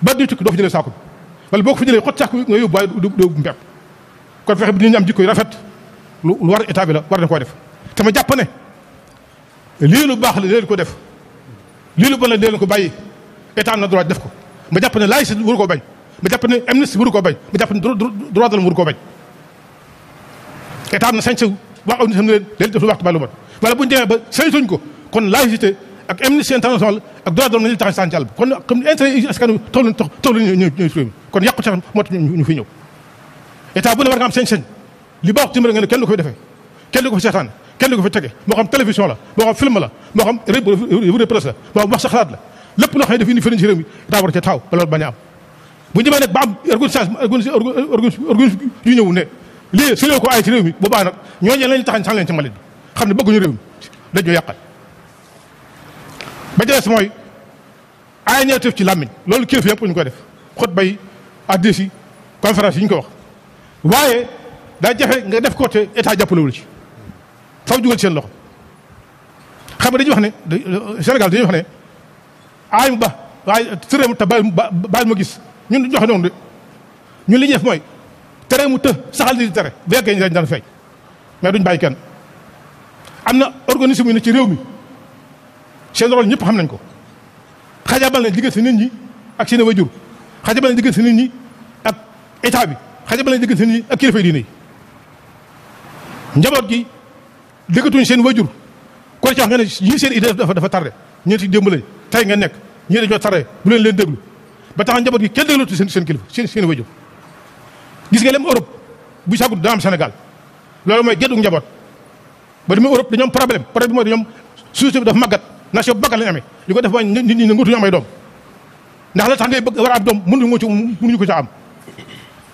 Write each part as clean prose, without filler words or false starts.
ba di tukki doo fa jëlee saako bi wala boo ko fa jëlee xot saako bi nga yóbbu waaye du mbepp kon fexe bi nit ñi am jikko yu rafet lu war état bi la war na koo def te ma jàpp ne lii lu baax la leen ko def lii lu bon la leen ko bàyyi état am na droit def ko ma jàpp ne laïcité waru koo bañ ma jàpp ne amnistie waru koo bañ ma jàpp ne droit de l'homme waru koo bañ état am na sañ-sañ wax am ne leen def lu waxtu ba lu bon wala bu ñu demee ba saytuñ ko kon laïcité ak amnistie internationale ak droit de l'homme nañu tax sànni àll bi kon comme intérêt askan wi toll ñu kon yàqu tax moo tax ñu fi ñëw état bu ne war nga am sañ-sañ li baax timbre nga ne kenn du ko fi defee kenn du ko fi seetaan kenn du ko fi tege moo xam télévision la moo xam film la moo xam revue de presse la moo xam wax sa xalaat la lépp loo xam ne daf indi fëriñ ci réew mi état war ca taw ba loolu bañ a am bu ñu demee nag ba am organisme yu ñëw ne lii su ko ay ci réew mi boobaa nag ñooñu lañu taxañ sax leen ci mbalit bi xam ne bëgguñu réew mi dañu yàqal ba jëlee mooy ay ñeewteef ci làmmiñ loolu kilifa yëpp ñu koy def xot bay addis yi conférence yi ñu ko wax waaye daa jafe nga def ko te état jàppalewul ci faw jugal ci seen loxo xam nga dañuy wax ne Sénégal dañuy wax ne aay mu ba waaye tere mu te baal ma gis ñun duñ joxe noonu de ñun li ñuy def mooy tere mu të saxal di tere bu yeggee ñu dañ daan fay mais duñ bàyyi kenn am na organisme yi ne ci réew mi seen rôle ñëpp xam nañ ko xajabal nañ diggante nit ñi ak seen wajur xajabal nañ diggante nit ñi ak état bi xajabal nañ diggante nit ñi ak kilifa diine yi njaboot gi dëggatuñ seen wajur ko ci wax nga ne ñii seen idée dafa tardé ñeenti démb lañ tey nga nekk ñii dañoo tardé bu leen déglu ba tax njaboot gi kenn déglatu seen kilifa seen wajur gis nga lem Europe bu sàggut dana am Sénégal loolu mooy geddu njaboot ba demee Europe dañoo am problème bi mooy dañoom société bi dafa màggat nation bu màggat lañu amee li ko def mooy nit ñi nangutuñu amay doom ndax la tax ngay bëgg war a am doom mënuñu ko ca am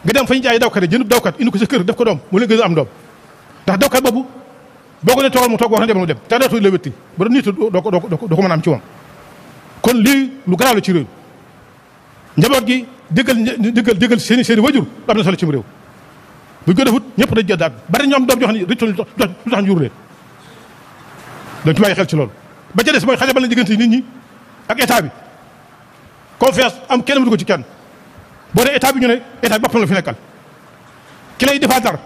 nga dem fa ñu jaay dawkat yi jënd dawkat indi ko sa kër def ko doom mu leen gën a am doom ndax dawkat boobu boo ko ne toogal mu toog wax na dem mu dem te dootu la wétti ba doon nit doo ko mën a am ci moom kon lii lu garaaw la ci réew njaboot gi déggal seen wajur am na solo ci réew buñ ko defut ñëpp dañ jël daal bari ñoom doom joo xam ne rëccu lu tax njur leen dañ ci bàyyi xel ci loolu ba ca des mooy xajabal na diggante nit ñi ak état bi confiance am kenn mënu ko ci kenn boo ne état bi ñu ne état bi boppam la fi nekkal ki lay défendre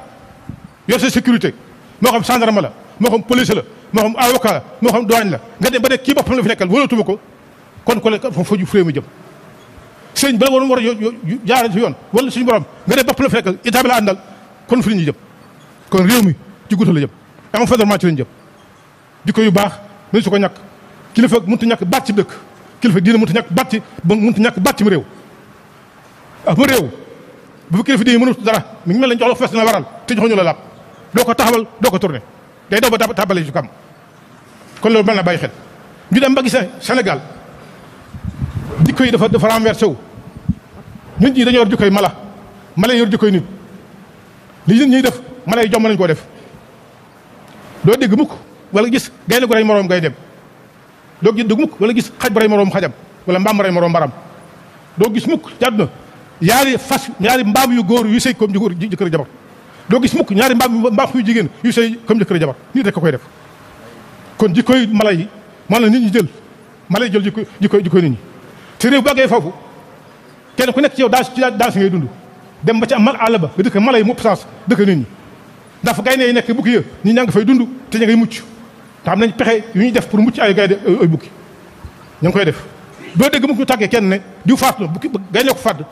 yor sa sécurité moo xam gendarme la moo xam police la moo xam avocat la moo xam douane la nga dem ba ne kii boppam la fi nekkal wóolatuma ko kon ko le foofu fu réew mi jëm sëñ bala war a jaarale ci yoon wala suñu borom nga ne boppam la fi nekkal état bi la àndal kon fu ñu jëm kon réew mi ci guutal la jëm am fondement ci lañ jëm jikko yu baax mënu su ko ñàkk kilifa mënut a ñàkk baat ci dëkk kilifa diine mënut a ñàkk baat ci mënut a ñàkk baat ci réew ah ba réew bu fi kilifa diine mënut dara mi ngi mel lañ jox la fees dina waral te joxuñu la laab doo ko taxawal doo ko tourné day daw ba tàbbale ci kam kon loolu mën na bàyyi xel ñu dem ba gis Sénégal jikko yi dafa renversé wu nit ñi dañoo yor jikkoy mala yi yor jikkoy nit li nit ñuy def mala yi jomb nañ koo def doo dégg mukk wala gis gaynde gu rey moroom ngay dem doo gis dégg mukk wala gis xaj bu rey moroom xajam wala mbaam rey moroom mbaram doo gis mukk ci àdduna ñaari mbaam yu góor yu sëy comme jëkkër jabar doo gis mukk ñaari mbaam yu jigéen yu sëy comme jëkkër jabar nit rek ko koy def kon jikkoy mala yi moo la nit ñi jël mala yi jël jikkoy nit ñi te réew bu àggee foofu kenn ku nekk ci yow daal si ngay dund dem ba ci am mal àll ba nga dëkk mala yi mu puissance dëkk nit ñi ndax fa gaynde yi nekk bukki ya ñi ñaa nga fay dund te ña ngay mucc te xam nañ pexe yu ñuy def pour mucc ay gaynde ay bukki ña ngi koy def doo dégg mukk ñu tàggee kenn ne diw faatu na bukki gaynde ko fàdd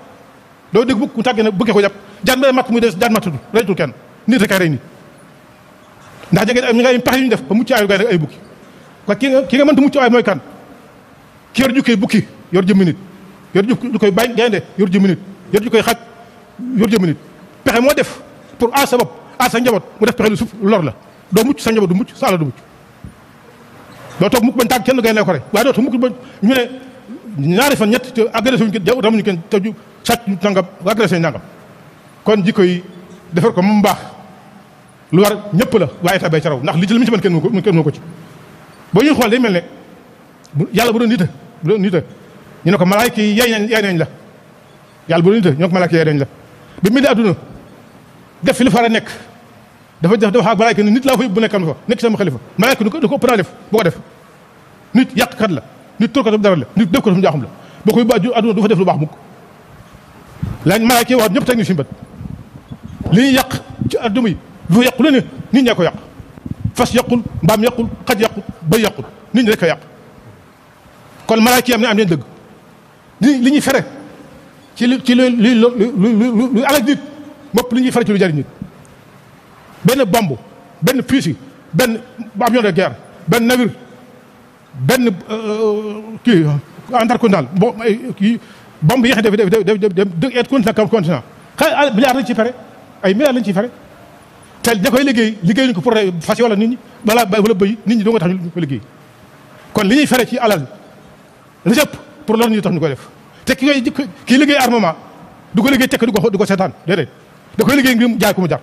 doo dégg mukk ñu tàggee ne bukki ko jàpp jaan ba matt muy des jaan mattadu reytul kenn nit rek ay rey nit ndax jege ñi ngay pexe yu ñu def ba mucc ayu gaynde ay bukki kon ki nga mënta mucc ay mooy kan ki yor jukkee bukki yor jëmmi nit yor ju koy bañ gaynde yor jëmmi nit yor ju koy xaj yor jëmmi nit pexe moo def pour aar sa bopp aar sa njaboot mu def pexe lu suuf lor la doo mucc sa njaboot du mucc sa àll du mucc doo toog mukk bañ tàgg kenn gaynde ko rek waaye doo toog mukk ba ñu ne ñaari fan ñett te agressé wuñ kenn ramuñu kenn te ju sàcc nangam agressé nangam kon jikko yi defar ko moom baax lu war ñëpp la waaye état bay ca raw ndax li ci li mu ci mën kenn mënu ko ci boo ñuy xool day mel ne yàlla bu doon nite ñu ne ko malaayka yi yaay nañ la yàlla bu doon nite ñoo ko malaayka yi yaay nañ la bi mu di àdduna def fi li fa war a nekk dafa ak malaayka ni nit laa fa yóbbu bu nekkal ma fa nekk sama xalifa malaayka du ko ëpp naa def bu ko def nit yàqkat la nit tur ko dara la nit def ko def njaaxum la boo koy ba àdduna du fa def lu baax mukk lañ malaaka yi wax ñëpp teg ñu suñu bët li ñuy yàq ci adduna yi lu yàqu la ne nit ñee ko yàq fas yàqul mbaam yàqul xaj yàqul bay yàqul nit ñi rek ko yàq kon malaaka yi am nañ dëgg li ñuy fere ci lu alal nit mopp li ñuy fere ci lu jariñ nit benn bomb benn fusil benn avion de guerre benn navire benn kii intercontinental kii bomb yi nga xam ne def continent xëy milliards lañ ci fere ay milliards lañ ci fere te ña koy liggéey ñu ko pour fas wala nit ñi wala bëy nit ñi doo nga tax ñu ko liggéey kon li ñuy fere ci alal la jëpp pour loolu ñu tax ñu koy def te kii liggéey armement du ko liggéey tekk du ko seetaan déedéet da koy liggéey ngir jaay ko mu jar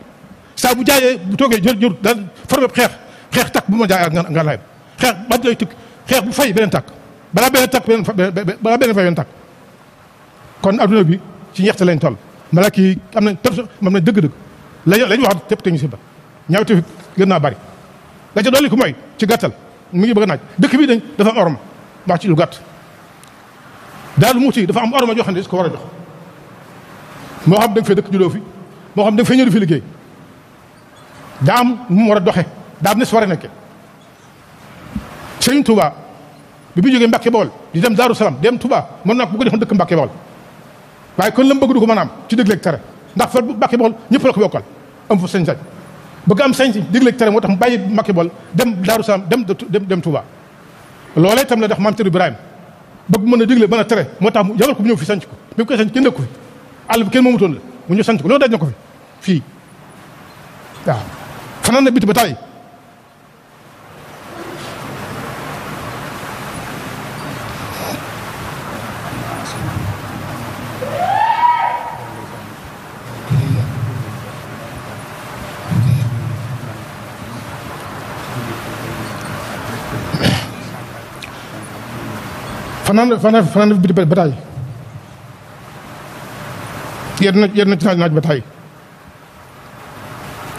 saa bu jaayee bu toogee jër daan formé xeex takk bu ma jaay ak nga laay xeex ba lay tukk xeex bu fay beneen takk balaa beneen fay beneen takk kon adduna bi ci ñeexte lañ toll malaaka yi am nañ dëgg-dëgg lañu wax tépp te ñu si ba ñaaw te gën naa bari la ca dolli ko mooy ci gàttal mu ngi bëgg a naaj dëkk bi dafa am orma wax ci lu gàtt daal mu ci dafa am orma joo xam ne is ko war a jox moo xam da nga fay dëkk juddoo fi moo xam da nga fay ñëw fi liggéey daa am mu war a doxe daa am ne si war a nekke Sëñ Touba bi mu jógee Mbàkke Bawol di dem Daaru Salaam dem Touba mën naa ko bëgg defoon dëkk Mbàkke Bawol waaye kon la mu bëgg du ko mën a am ci dégleeg tere ndax fa Mbàkke Bawol ñëpp la ko bokkal am fa sañ-sañ bëgg am sañ dégleeg tere moo tax mu bàyyi Mbàkke Bawol dem Daaru Salaam dem Touba loolee itam la def maam Tër Ibrahima bëgg mën a dégle mën a tere moo tax mu yabal ko mu ñëw fi sanc ko bi mu koy sanc kenn dëkk ko fi àll bi kenn moomutoon la mu ñëw sanc ko loolu daj na ko fi fii waaw fanaan na biti ba tàyyi fanaan na biti ba tàyyi yéen na ci naaj ba tàyyi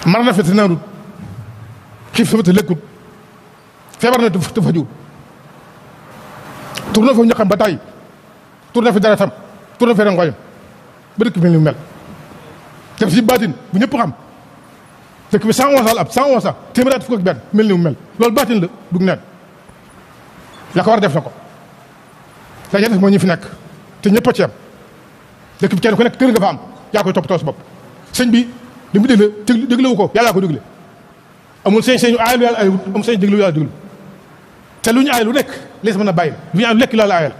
mar na fete naanut xiif sama te lekkut feebar na te fajuwut tur na fa ñaqam ba tàyyi tur na fi dara tam tur na fi rangooñam ba dëkk bi ni mel def si baatin bu ñëpp xam dëkk bi 111 al ab 111 ans téeméer at fukk ak benn mel ni mu mel loolu baatin la dug neen la ko war def na ko la ca def mooy ñi fi nekk te ñëpp a ci am dëkk bi kenn ku nekk kër nga fa am yaa koy toppatoo sa bopp sëñ bi li mu dégle déglewu ko yàllaa ko dégle amul sëñ aayal yàlla aayul amul sëñ déglu yàlla déglu te lu ñu aayal lu nekk lees mën a bàyyi lu ñu aayal lu nekk la aayal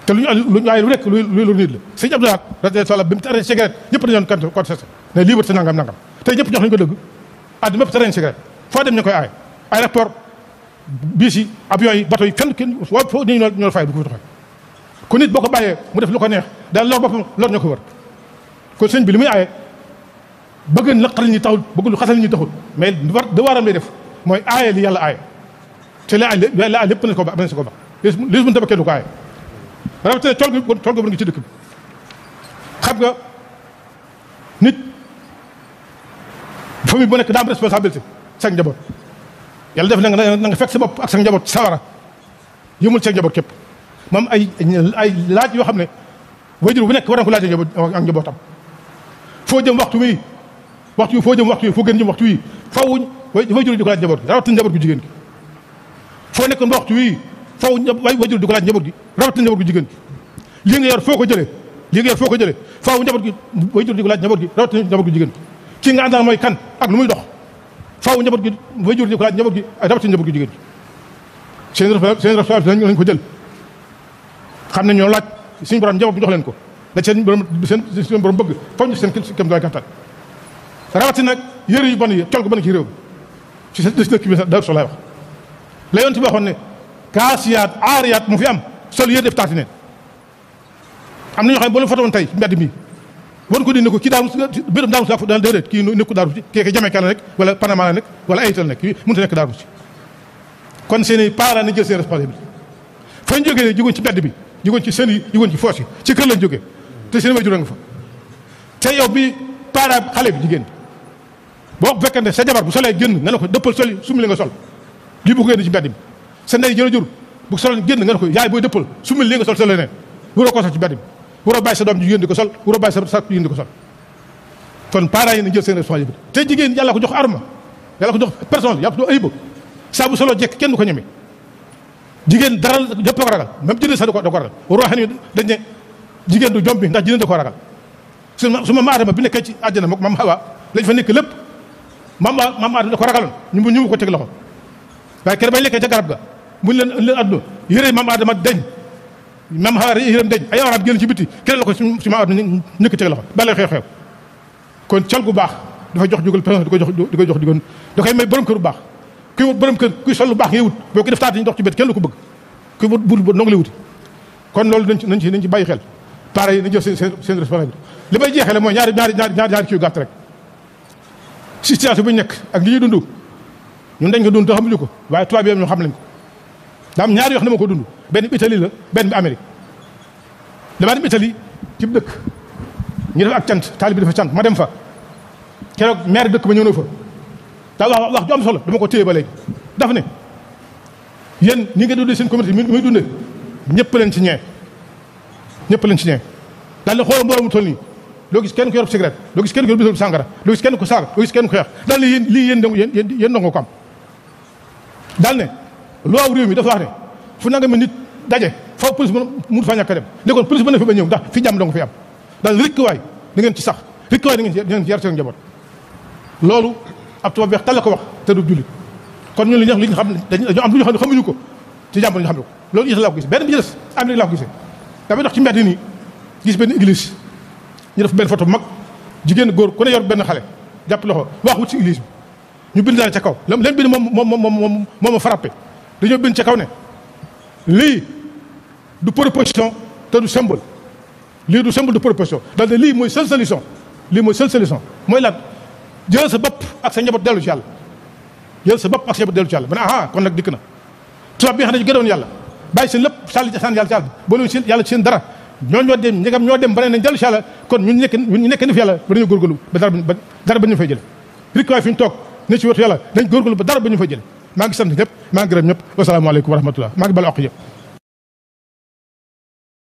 te lu ñu aayal lu nekk lu nit la sëñ Abdoulaye radiyallahu bi mu arrêté cigarette ñëpp dañoon contesté ne liberté nangam tey ñëpp jox nañu ko dëgg àdduna mépp tere cigarette foo dem ñu koy aay aéroport biis yi avion yi bateau yi kenn waaw foo ñu ñoo fay du ko fi taxee ku nit boo ko bàyyee mu def lu ko neex daal lor boppam lor ñoo ko wër kon sëñ bi li muy aaye bëgg naqal ñi taxul bëgg lu xasal ñi taxul mais da waram lay def mooy aaye li yàlla aaye te la aay lépp na ko ba si ko ba li mën tabakkee du ko aaye rawatina tool ga ngi ci dëkk bi xam nga nit famille bu nekk daa am responsabilité sa njaboot yàlla def na nga fekk sa bopp ak sa njaboot sawara yëmul sa njaboot képp moom ay laaj yoo xam ne wajur bu nekk war na ko laaj ak njabootam foo jëm waxtu wi foo gën jëm waxtu wi fawuñ wajur di ko laaj njaboot gi rawatina njaboot gu jigéen gi foo nekkoon ba waxtu wi faw wajur di ko laaj njaboot gi rawatina njaboot gu jigéen gi lii nga yor foo ko jëlee faaw njaboot gi wajur di ko laaj njaboot gi rawatina njaboot gu jigéen gi kii nga àndal mooy kan ak nu muy dox faaw njaboot gi wajur di ko laaj njaboot gi rawatina njaboot gu jigéen gi seen responsabilité lañ ko jël xam ne ñoo laaj suñu borom njaboot bi jox leen ko da seen borom bëgg faw ñu seen kem doy kattan rawatina nag yëre yu bon yi col gu bon ci réew ci dëkk bi da so lay wax la yoon ci waxoon ne kaasiyaat aariyaat mu fi am sol yëre def taati neen am na ñoo xam ne boo leen fotoon tey mbedd mi won ko dindi ko kii daaru biram daaru si daal déedéet kii nekku daaru si kii jamee la nekk wala Panama la nekk wala Ayital nekk kii mënut a nekk daaru si kon seen i parents nañ jël seen responsabilité fañ jógee jógoon ci mbedd bi jógoon ci sën yi jógoon ci foos yi ci kër lañ jógee te seen waajur nga fa te yow bi parent xale bi jigéen boo fekkante sa jabar bu solee génn nga ne ko dëppal soli summi li nga sol lii bu ko génn ci mbedd mi sa ndey jërëjëf bu solee génn nga ne ko yaay booy dëppal summi li nga sol sa leneen bu ko sax ci mbedd mi waroo bàyyi sa doom jigéen di ko sol waroo bàyyi sa jigéen di ko sol kon parents yi nañ jël seen responsabilité te jigéen yàlla ko jox arme yàlla ko jox personnel yàlla ko jox ayib saa bu solo jekk kenn du ko ñeme jigéen dara ñëpp ko ragal même jëlee sax da ko ragal waroo xam ne dañ ne jigéen du jombi ndax jigéen da ko ragal su ma Adama bi nekkee ci àjjana moom maam Hawa lañ fa nekk lépp maam Adama da ko ragaloon ñu ko teg loxo waaye kenn bañ lekkee ca garab ga muñ leen adduna yére maam Adama deñ maam Hawa yéreem deñ ay awraam génn ci biti kenn la ko si maam Adama ñëkk teg loxo ba lay xew kon col gu baax dafa jox jugal personne di ko jox digoon da koy may borom kër bu baax kuy wut borom kër kuy sol lu baax ngay wut boo ko def taat ñu dox ci bët kenn lu ko bëgg kuy wut bul nonga lay wuti kon loolu nañ ci bàyyi xel pareil nañ jël seen responsabilité li may jeexale mooy ñaari kii yu gàtt rek situation bu ñu nekk ak li ñuy dund ñun dañ ko dund te xamuñu ko waaye tubaab yi ñoo xam nañ ko daa am ñaari yoo xam ne ma ko dund benn bi Italie la benn bi Amérique damaa dem Italie ci dëkk ñu def ak cant taalibe bi dafa cant ma dem fa keroog maire dëkk ba ñëw na fa daa wax ju am solo dama ko téye ba léegi daf ne yéen ñi nga dundee seen communauté mi muy dundee ñëpp leen ci ñee daal di xoolal mbooloo mu toll nii doo gis kenn ku yor cigarette doo gis kenn ku yor bisabu sàngara doo gis kenn ku saaga doo gis kenn ku xeex daal ne yéen dong ko am daal ne loi réew mi dafa wax ne fu nanga ma nit daje faaw police mënu faa ñàkk a dem ne kon police mën na fi ba ñëw ndax fi jàmm dong fi am daal rikk waay da ngeen ci sax rikk waay da ngeen ci yar seen njaboot loolu ab tubaab weex tal la ko wax te du jullit kon ñun li ñu xam dañoo am lu ñu xam ne xamuñu ko ci jàmm ñu xam ne ko loolu Italie laa ko gis benn bi ci des Amérique laa ko gisee damay dox ci mbedd nii gis benn église ñu def benn photo bu mag jigéen góor ku ne yor benn xale jàpp loxo wax wut ci église bi ñu bind daal ca kaw leen bind moom ma frappé dañoo bind ca kaw ne lii du proposition te du symbole lii du symbole de proposition daal de lii mooy seule solution mooy lan jël sa bopp ak sa njaboot dellu ci yàlla ma ne aha kon nag dikk na tubaab bi nga xam ne gëdoon yàlla bàyyi seen lépp sànni yàlla ci yàlla boolu seen yàlla ci seen dara ñoo dem ñegam ñoo dem ba ne nañ dellu ci yàlla kon ñun nekk ni fi yàlla ba dañoo góorgóorlu ba dara ba ñu fay jële rik waay fi ñu toog ne ci wetu yàlla dañ góorgóorlu ba dara ba ñu fay jële maa ngi sant ñëpp maa ngi gërëm ñëpp wasalaamaaleykum wa rahmatullah maa ngi bal oq yëpp